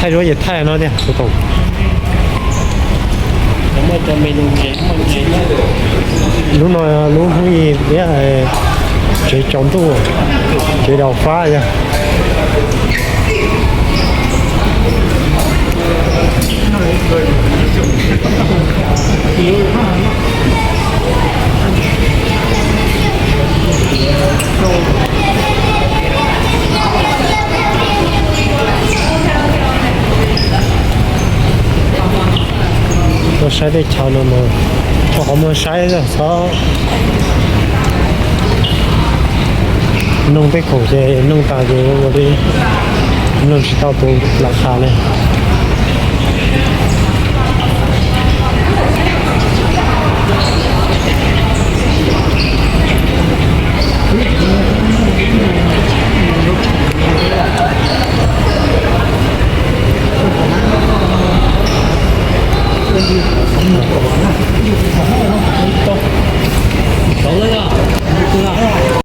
Thaij duab ces thaij no tiag kuv tau. Lub no lub hnub ib thiab, tsev tsaus ntuj, tsev daus fab yog. Tuaj saib teb chaws no mas rau qhov muaj saib xwb, txhob noog tej khoom ces noog tas ces ua li mloog tsis tau tus lam qha li.